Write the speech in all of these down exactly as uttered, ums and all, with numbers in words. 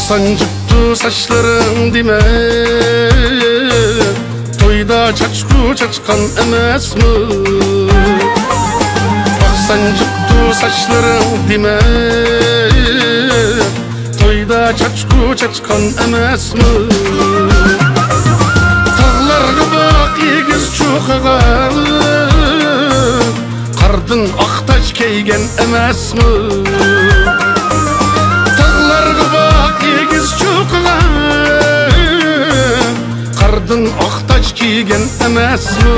سانجىپتۇ ساچلىرىڭ دېمە، تويدا چاچقۇ چاچقان ئەمەسمۇ؟ سانجىپتۇ ساچلىرىڭ دېمە، تويدا چاچقۇ چاچقان ئەمەسمۇ؟ تاغلارغا باق ئېگىز چوقۇغان، قاردىن ئاق تاج كىيگەن ئەمەسمۇ؟ تاغلارغا باق ئېگىز چوقۇغان، قاردىن ئاق تاج كىيگەن ئەمەسمۇ؟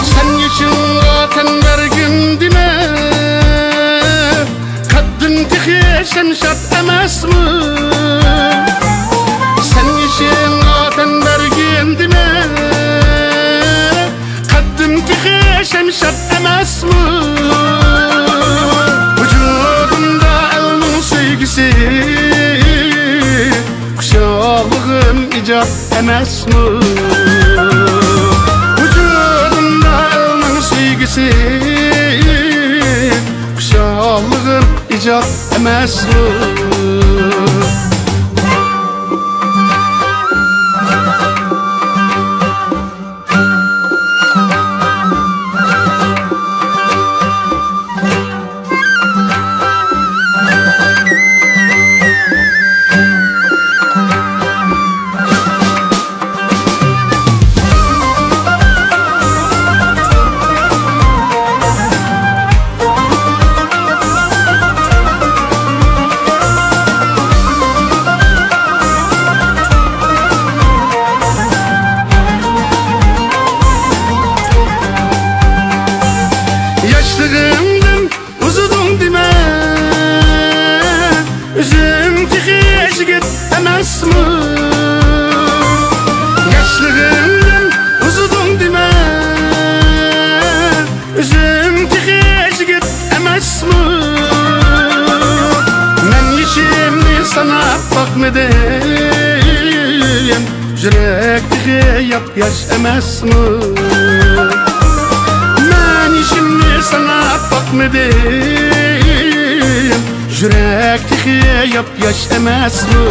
سەن يېشىلغا تەن بەرگىن دېمە، قەددىم تېخى شەمشاد ئەمەسمۇ؟ سەن يېشىلغا تەن بەرگىن دېمە، قەددىم تېخى شەمشاد ئەمەسمۇ؟ ۋۇجۇدۇمدا ئەلنىڭ سۆيگۈسى، خۇشاللىقىم ئىجاد ئەمەسمۇ؟ ۋۇجۇدۇمدا ئەلنىڭ سۆيگۈسى، خۇشاللىقىم ئىجاد ئەمەسمۇ؟ ياشلىقىمدىن ئۇزىدىڭ دېمە، ئۆزۈم تېخى يىگىت ئەمەسمۇ؟ ياشلىقىمدىن ئۇزىدىڭ دېمە، ئۆزۈم تېخى يىگىت ئەمەسمۇ؟ مەن يېشىمنى ساناپ باقمىدىم، يۈرەك تېخى ياپياش ئەمەسمۇ؟ مەن يېشىمنى ساناپ باقمىدىم، يۈرەك تېخى ياپياش ئەمەسمۇ؟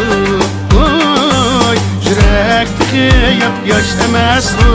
ۋاي، يۈرەك تېخى ياپياش ئەمەسمۇ؟